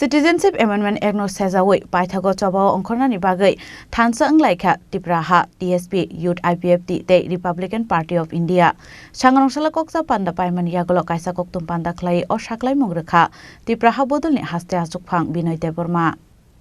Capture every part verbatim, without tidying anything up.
Citizenship Amendment Act no sejawi paithago chobao ongkhornani bagwi thansa wnglaikha Tipra ha, T S P, Youth I P F T tei Republican Party of India. Sangrong salo koksa panda paimani yagulo kaisa koktum panda khlai o saklaimung rwkha Tipra ha bodolni haste achukphang Binoy Debbarma.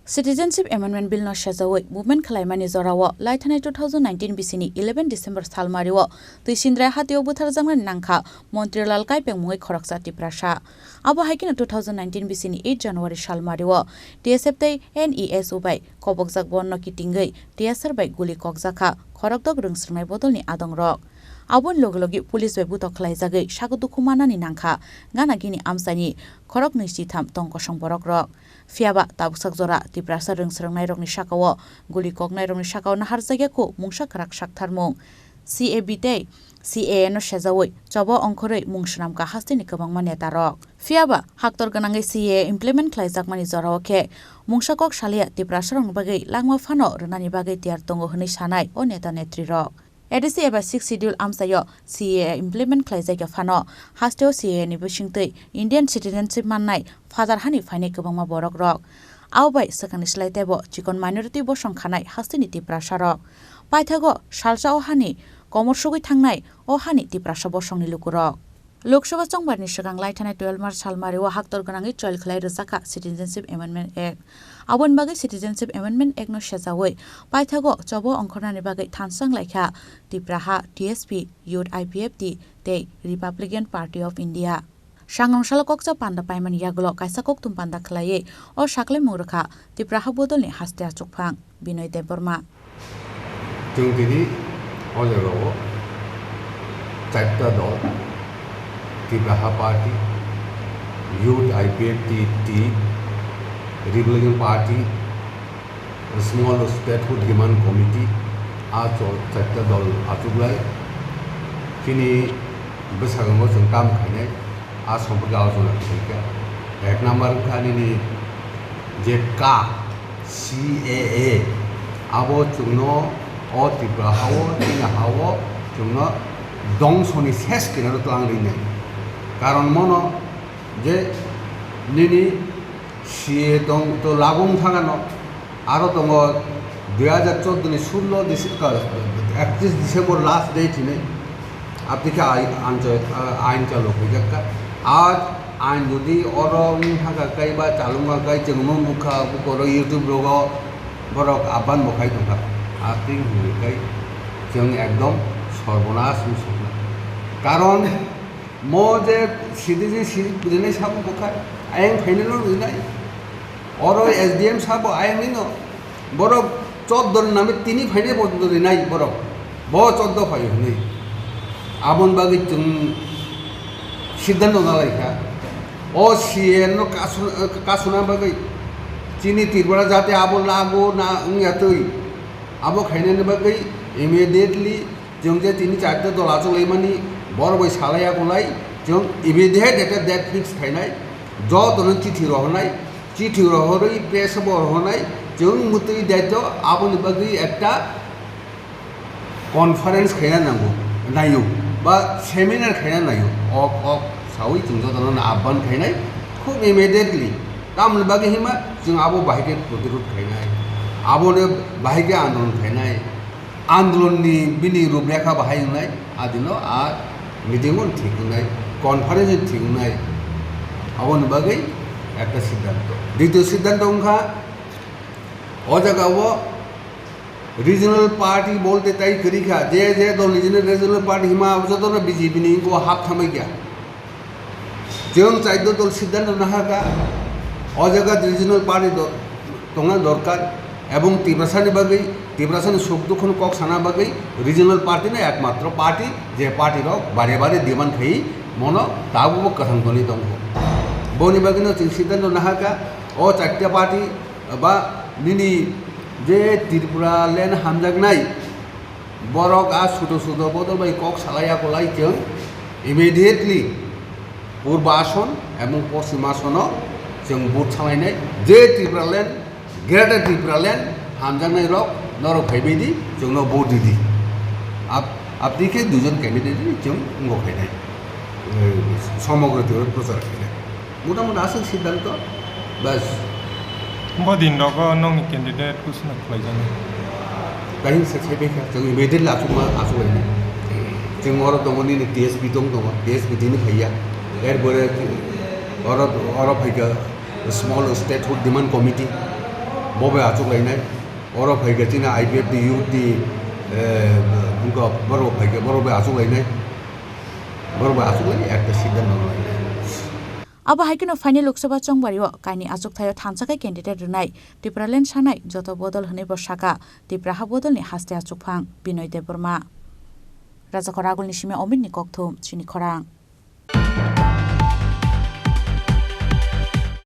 Citizenship Amendment Bill no sejawi movement khlaimani jorao laithanai two thousand nineteen bisini eleven December salmario Twisindrai hatio butharjaknani nangkha Montri Lal Kaipeng mungwi khoroksa Tiprasa. Abo hai kheno two thousand nineteen bisini eight January salmario T S F tei N E S U bai kobokjak bonno kitingwi T S R bai guli kokjakha khorokdok rwngsrwngnai bodolni adongrok. Aboni logi logi police bai butok khlaijagwi sago dukhu manani nangkha gana gini amchaini khoroknwi chitham tong kosong borokrok. Phiyaba tabuksak jora Tiprasa rwngsrwngnairokni sakao guli koknairokni sakao naharjakya kho mungsa kwrak saktharmung. C A B tei C A A no sejawi chobo ongkhorwi mung swnamkha hasteni kwbangma netarok. Phiyaba haktor gwnangwi C A A implement khlaijakmani jorao khe mungsa kok salia Tiprasarokni bagwi langma phano rwnani bagwi tiyar tongo hwnwi sanai o neta netrirok. A D C eba Sixth Schedule amchaio C A A implement khlaijakya phano hasteo C A A ni bisingtwi Indian citizenship mannai phajar hani phainai kwbangma borokrok. Abo bai swkangni slai teibo chikon minority bosong khanai hasteni Tiprasarok. Paithago salsa o hani komor sugwi thangnai o hani Tiprasa bosongni lukurok. Lok Sabha chongbarni swkang laithanai twelve March salmario haktor gwnangwi choil khlai rwjakha Citizenship Amendment Act. Aboni bagwi Citizenship Amendment Act no sejawi paithago chobo ongkhornani bagwi thansa wnglaikha Tipra ha, T S P, Youth I P F T tei Republican Party of India. Sangrong salo koksa panda paimani yagulo kaisa koktum panda khlaiwi o saklaimung rwkha Tipra ha bodolni haste achukphang Binoy Debbarma. Chwng tini o jagao charta dol, Tipraha Party, Youth I P F T, Republican Party, Small Statehood Demand Committee, a chol-, charta dol achuklai. Chini bwskango chwng kam khainai, a somporke alochona khaikha. Ek number wngkha nini je ka, C A A, abo chwngno o Tripura hao, chini hao chwngno dongsoni ses kinaro twlang rinai. Karon mono je nini C A A tong to lagu wng thangano, aro tongo dui hajar chordo ni sullo Dece-, ekatris December last date hinwi, aboni khe ai-, anchoi-, a-, ain chalo khuijak kha. A ain jodi oro wng thangkha kai ba chalungkha kai, chwngno nukha, bukoro YouTube rogo borok aban bo khai tongkha. Aswk hinwi kai chwng ekdom sorbonas wng soknai. Karon mo je citizenship rinai sabo bwkha, ayang phainai no rinai. Oro S D M sabo ayang nino. Borok choddo ni name tini phainai bo rinai borok. Bo choddo phai hwnwi. Aboni bagwi chwng siddhanto nalaikha. O C A A no kasu-, kasuna bagwi chini Tripura jate abo lagu na wngya twi. Abo khainani bagwi immediately chwng je tini charta dol achuk laimani, borok bai salai akulai, chwng immediate ekta date fix khainai, jotono chithi rohornai, chithi rohorwi press bo rohornai, chwng mwtwi daityo aboni bagwi ekta conference khaina nango, naio, ba seminar khaina naio, ok, ok, sawi chwng jotono ahban khainai, khub immediately, tamoni bagwi hima chwng abo bahai khe protirod khainai, aboni bahai khe andolon khainai. Andolonni bini ruprekha bahai wngnai, adino a meeting-o thik wngnai, conference-o thik wngnai, aboni bagwi ekta siddhanto. Ditiyo siddhanto wngkha, o jagao regional party bolte tai kwrwi kha, je je dol nijini regional party hima abo jotono B J P ni wngkha hap thamwi kha. Chwng chaiddo dol siddhanto nahakha, o jaga regional party do-, tongna dorkar, ebong Tiprasani bagwi, Tiprasani suk dukhono kok sana bagwi regional party no ekmatro party, je party rok bare bare demand khai mono tabukbo kwthang tonwi tongkho. Boni bagwino chwng siddhanto nahakha, o charta party ba nini je Tripura land hamjaknai, borok a sudo sudo bodol bai kok salai akolai chwng immediately Purba Ason ebong Poschim Asono chwng vote salainai, je Tripura land, Greater Tripura land hamjaknai rok norok phaibai di, chwngno vote ridi. Ab-, abdi khe duijon candidate ni chwng wngbo khainai, eh, somogro Tripura prochar khainai. Mota moti aswk siddhanto, bas, Bo din rogo nongni candidate kusno khlaijaknai. Kaisa sai bai kha, chwng immediately achukma, achuk lainai. Chwng oro tongo nini T S P tong tongo, T S P tini phaiya. Erpore oro, oro phaikha Small Statehood Demand Committee, bo bai achuk lainai. Oro phaikha chini I P F T, U T, eh, wngkha borok phaikha, borok bai achuk lainai. Borok bai achuk lai, ekta siddhanto lainai. Abo hai kheno phaini Lok Sabha chongbario kaini achukthai-o thansa khe candidate rwnai Tipraland sanai joto bodol hwnwi bo sakha Tipra ha bodolni haste achukphang Binoy Debbarma. Rajakhor Agulni simi Omitni kokthum, chini khorang.